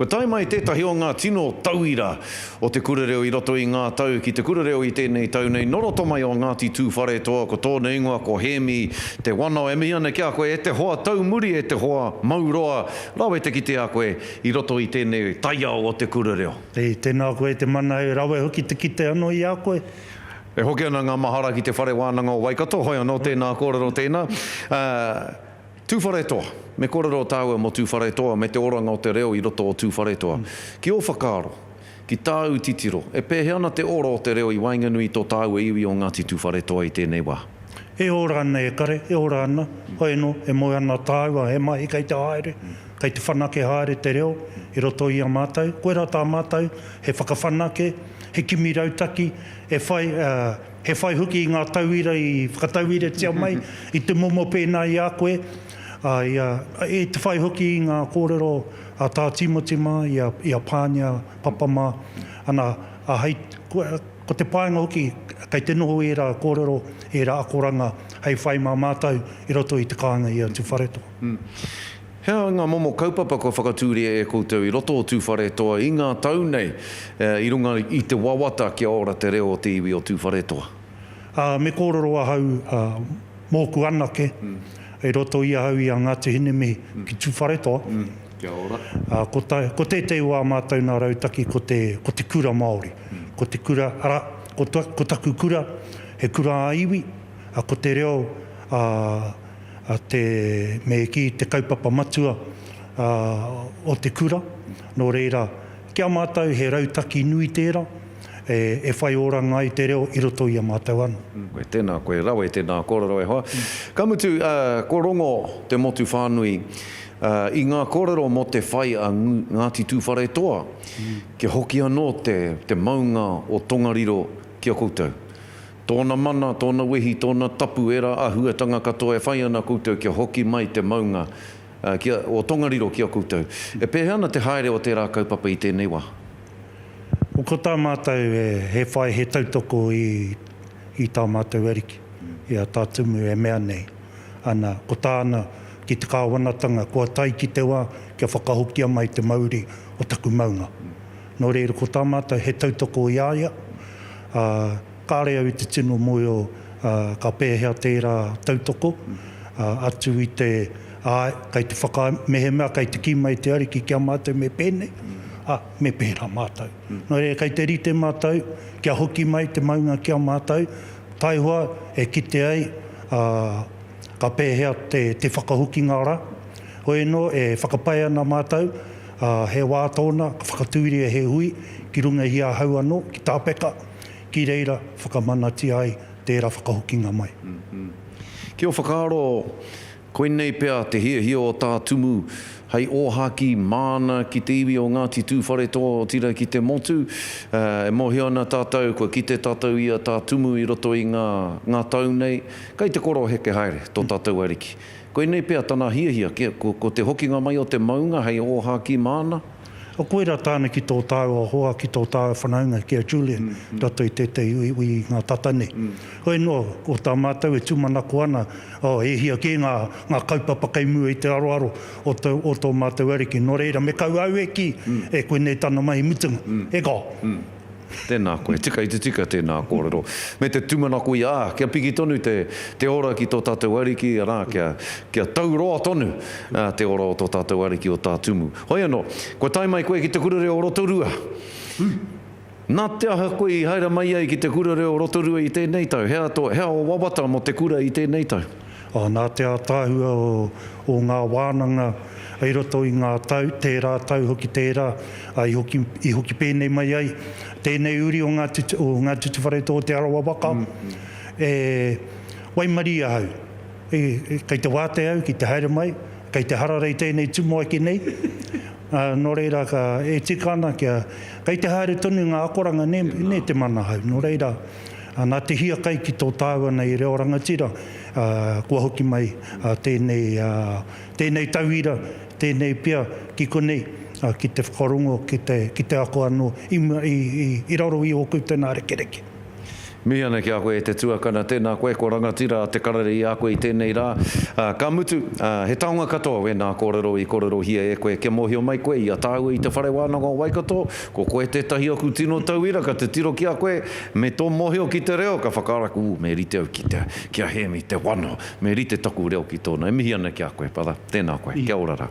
Kua tae mai tētahi o ngā tino tauira o te kura reo i roto i ngā tau ki te kura reo i tēnei tau nei nō roto mai o Ngāti Tūwharetoa, ko tōna ingoa ko Hēmi Te Wano. E mihi ana ki a koe e te hoa taumuri, e te hoa mauroa, rawe te kite a koe i roto i tēnei taiao o te kura reo. E, tēnā koe e te mana, e rawe hoki te kite anō i a koe. E hoki ana ngā mahara ki te Whare Wānanga o Waikato, hoi anō tēnā kōrero tēnā. Tūwharetoa, me kōrero tāua mō Tūwharetoa me te oranga o te reo i roto o Tūwharetoa. Ki ō whakaaro, ki tāu titiro, e pēhea ana te ora o te reo i waenganui i tō tāua iwi o Ngāti Tūwharetoa i tēnei wā? E ora ana e kare, e ora ana, hoi anō, e moe ana tāua, he mahi kei te haere, kei te whanake haere te reo i roto i a mātou. Koirā tā mātou, he whakawhanake, he kimi rautaki, e whai, he whai hoki i ngā tauira i whakatauiratia mai i te momo pēnā i a koe, ā, i a, e te whai hoki i ngā kōrero a Tā Tīmoti mā, i a, i a Pānia Papa mā, ana, ā, hei, ko, ko te painga hoki, kei te noho ērā kōrero, ērā akoranga hei whai mā mātou i roto i te kāinga i a Tūwharetoa. He aha ngā momo kaupapa kua whakatūria e koutou i roto o Tūwharetoa i ngā tau nei, i runga i te wawata kia ora te reo o te iwi o Tūwharetoa? Ā, me kōrero ahau mōku anake, i roto i ahau i a Ngāti Hinemihi ki Tūwharetoa. Kia ora. Ā, ko ta, ko tētehi o ā mātou nā rautaki ko te, ko te kura Māori. Ko te kura, arā, ko ta, ko taku kura, he kura ā-iwi, ā, ko te reo, ā, a te, me kī, te kaupapa matua o te kura. Nō reira, ki a mātou he rautaki nui tērā e whai oranga ai te reo i roto i a mātou anō. Koe tēnā, koe rawe tēnā kōrero e hoa. Ka mutu, kua rongo te motu whānui i ngā kōrero mō te whai a Ngāti Tūwharetoa kia hoki anō te maunga o Tongariro ki a koutou. Tōna mana, tōna wehi, tōna tapu, ērā āhuatanga katoa e whai ana koutou kia hoki mai te maunga ki a, o Tongariro ki a koutou. E pēhea ana te haere o tērā kaupapa i tēnei wā? Ko tā mātou he whai, he tautoko i, i tā mātou Ariki, i a Tā Tumu e mea nei. Ana, ko tāna ki te kāwanatanga, kua tae ki te wā kia whakahokia mai te mauri o taku maunga. Nō reira, ko tā mātou he tautoko i a ia, ā, kāre au i te tino mōhio ka pēhea tērā tautoko, ā, atu i te, āe, kei te whakaae, mehemea kei te kī mai te Ariki ki a mātou me pēnei, ā, me pērā mātou. Nō reira, kei te rite mātou kia hoki mai te maunga ki a mātou, taihoa e kite ai, ā, ka pēhea te, te whakahokinga rā. Hoi anō, e whakapae ana mātou, ā, he wā tōna ka whakatūria he hui ki runga i ahau anō, ki Tāpeka, ki reira whakamanatia ai tērā whakahokinga mai. Ki ō whakaaro, koinei pea te hiahia o Tā Tumu hei ōhākī māna ki te iwi o Ngāti Tūwharetoa otirā ki te motu. E mōhio ana tātou, kua kite tātou i a Tā Tumu i roto i ngā, ngā tau nei, kei te koroheke haere tō tātou ariki. Koinei pea tana hiahia, kia, ko, ko te hokinga mai o te maunga hei ōhākī māna. Koirā tāna ki tō tāua hoa, ki tō tāua whanaunga, ki a Julian, i roto i tētahi uiui i ngā tata nei. Hoi anō, ko tā mātou e tūmanako ana, oh, e hia kē ngā, ngā kaupapa kei mua i te aroaro o tō, o tō mātou ariki. Nō reira, me kaua au e kī, e koinei tana mahi mutunga. E kao. Tēnā koe, tika i te tika tēnā kōrero. Me te tūmanako ia, ā, kia piki tonu te, te ora ki tō tātou Ariki, arā, kia, kia tauroa tonu te ora o tō tātou Ariki o Tā Tumu. Hoi anō, kua tae mai koe ki Te Kura Reo o Rotorua. Nā te aha koe i haere mai ai ki Te Kura Reo o Rotorua i tēnei tau? He aha tō, he aha ō wawata mō te kura i tēnei tau? Ā, nā te ātaahua o, o ngā wānanga i roto i ngā tau, tērā tau hoki tērā, ā, i hoki, i hoki pēnei mai ai tēnei uri o Ngāti, o Ngāti Tuwharetoa o Te Arawa waka, e waimarie ahau, e, kei te wātea au ki te haere mai, kei te hararei tēnei tumuaki nei, ā, nō reira ka, e tika ana kia, kei te haere tonu ngā akoranga nē, nē te manahau, nō reira, ā, nā te hiakai ki tō tāua nei reo rangatira, ā, kua hoki mai, ā, tēnei, ā, tēnei tauira, tēnei pia ki konei, ā, ki te whakarongo, ki te, ki te ako anō i mua, i, i, i raro i ō koutou nā rekereke. Mihi ana ki a koe e te tuakana, tēnā koe, kua rangatira a Te Karere i a koe i tēnei rā. Ka mutu, he taonga katoa wēnā kōrero i kōrerohia e koe kia mōhio mai koe i a tāua i Te Whare Wānanga o Waikato, ko koe tētahi aku tino tauira ka titiro ki a koe me tō mōhio ki te reo ka whakaara, ū, me rite au ki te, ki a Hēmi Te Wano, me rite taku reo ki tōna. E mihi ana ki a koe, brother. Tēnā koe. Kia ora rā.